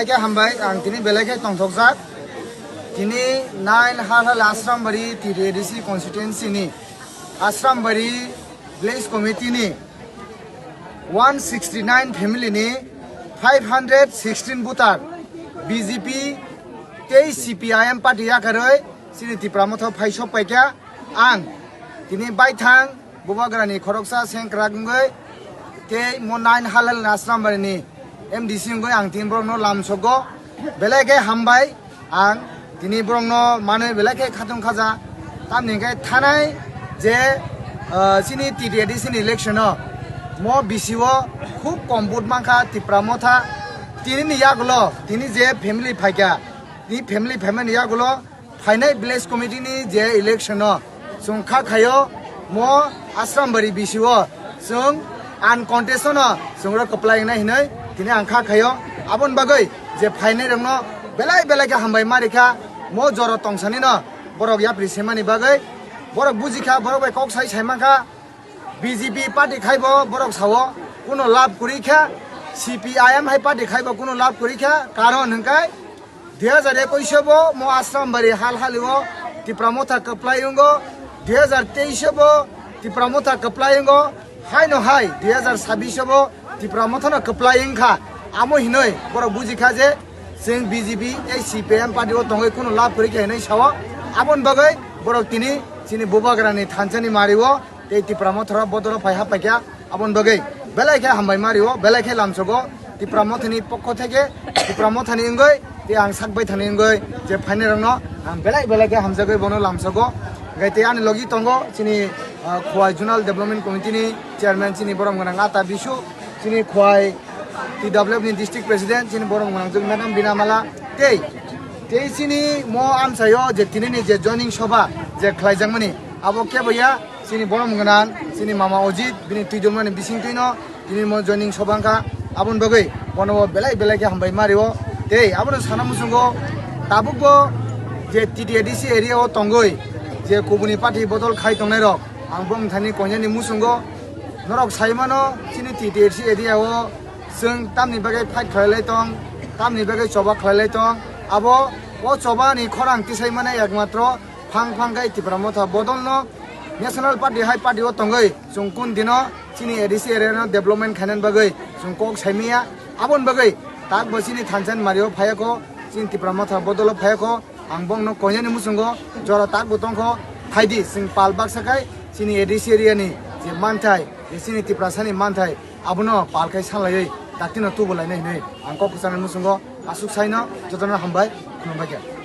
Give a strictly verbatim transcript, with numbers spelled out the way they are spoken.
Belai khe hambai, ang tini belai khe tongthokjak. Tini nine Halhal Asrambari T T A D C constituency ni Asrambari village committee ni one sixty nine family ni five hundred sixteen voter B J P tei C P I M party yakarwi chini Tipra Motha phai sok paikha. Ang tini baithang Bubagrani khoroksa sengkrak wngwi tei mo nine Halhal Asrambari ni M D C wngwi ang tini borokno lamsogo. Belai khe hambai, ang tini borokno manwi belai khe khatung khaja. Tamni hwnkhe thanai je, ah, chini T T A D C ni election o mo B C o khub kom vote mankha Tipra Motha. Tini ni yagulo tini je family phaikha, tini family phaimani yagulo phainai village committee ni je election o chwng kha khaio mo Asrambari B C o chwng uncontested no chwng rok kwplai wngnai hinwi tini ang kha khaio. Aboni bagwi je phainai rokno belai belai khe hambai ma rikha, mo jora tongsani no borok yapri semani bagwi borok bujikha, borok bai kok sai saimankha. B J P party khaibo borok sao kuno lab kwrwi kha, C P I M hai party khaibo kuno lab kwrwi kha, karon hwnkhe dui hazar ekwis bo mo Asrambari hal halio Tipra Motha kwplai wngo, dui hazar teis bo Tipra Motha kwplai wngo, haino hai dui hazar sabis bo Tipra Motha no kwplai wngkha. Amo hinoi borok bujikha je chwng B J P tei C P I M party o tongwi kuno lab kwrwi kha hinoi sao. Aboni bagwi borok tini chini Bubagrani thansani mario tei Tipra Motha rok bodolo phai ha paikha. Aboni bagwi belai khe hambai mario, belai khe lamsogo Tipra Mothani pokho theke, Tipra Mothani wngwi tei ang sak bai thani wngwi je phainai rokno ang belai belai khe hamjagwi bono lamsogo. Hwnkhe tei ani logi tongo chini, ah, Khowai Zonal Development Committee ni chairman chini borom gwnang Ata Bisu, chini Khowai T W F ni district president chini borom gwnang Madam Bina Mala tei, tei chini mo amchaio je tini ni je joining soba je khlaijakmani abo kebo ya chini borom gwnang chini mama Ojit bini twi jomani bising twino tini mo joining soba wngkha. Aboni bagwi bono bo belai belai khe hambai mario tei abono sana muchungo tabukbo je T T A D C area o tongwi je kubuni party bodol khai tongnai rok ang bong thani koinani muchungo norok sai mano chini T T A D C area o chwng tamni bagwi fight khlai lai tong, tamni bagwi choba khlai lai tong. Abo o choba ni khorang tisai mane ekmatro phang phang khai Tipra Motha bodol no National Party hai party o tongwi chwng kun dino chini A D C area no development khainani bagwi chwng kok sai maya. Aboni bagwi tak bo chini thansa ni mario phaiya kho, chini Tipra Motha bodol o phaiya kho. Ang bongno koinani muchungo jora tak bo tongkho, phaidi chwng pal baksa khai chini A D C area ni je manthai, je chini Tiprasa ni manthai, abono pal khai sanlaiwi daktino tubu lainai hinwi ang kok kwchangni muchungo aswk saino jotono hambai khulumbai kha.